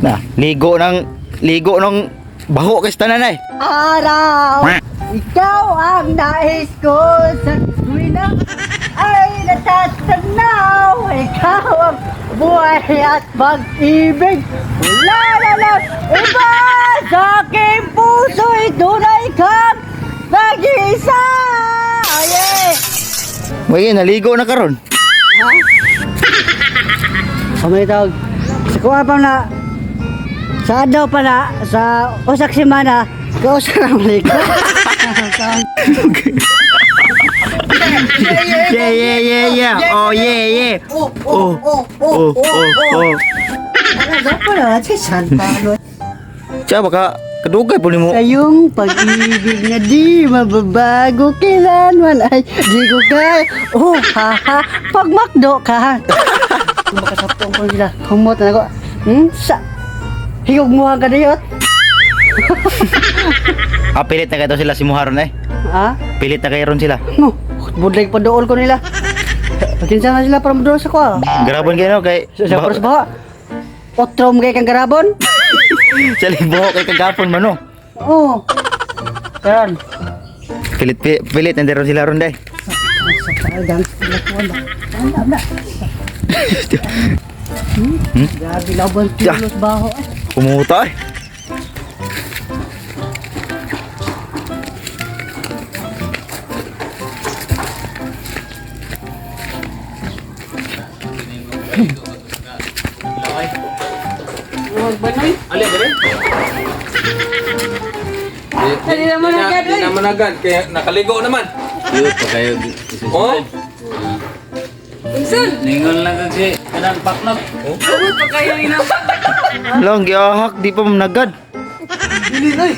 Na, ligo ng baho kay sa tanan ay. Araw, ikaw ang nais ko sa tuwina ay natatanaw. Ikaw ang buhay at pag-ibig. Wala na lang iba sa aking puso'y tunay kang nag-iisa. Aye! May naligo na karon. Ha? Kamay tawag. Sa kuha pa na, sa adlaw pa na, sa usak semana, kausa na maligo. Yeah. Oh, yeah. Oh, Oh, oh. Ano pa na, si San Pablo. Siya baka kadugay po nimo. Sa iyong pag-ibig na di mababago kailanman ay di ko kaya. Oh, ha, ha, pag makdo ka. Makasapong ko sila. Humot na ako. Sa. Higog mo ka dayot. Ah, pilit na kayo sila si Muharon eh. Ha? Pilit na kayo ron sila. No, budlay pa dool ko nila. Pakinsa na sila para modool sa ko. Ah. Garabon kayo no kay Sa sa ba? Otrom kay kang garabon? Sa buho kay kagapon man no. Oo. Karon. Pilit pilit na ron sila ron day. Sa pagang sila ko ba. Ano na? Hmm? Grabe laban kilos baho eh. Kumuta eh. Huwag ba noy? Ali, dali. Dali naman agad, Di oy. naman agad, kaya nakaligo naman. Yun, pa kayo. Oh? Ningon lang kasi kanang paknot. Lang giahak di pa managad. Dili, oy.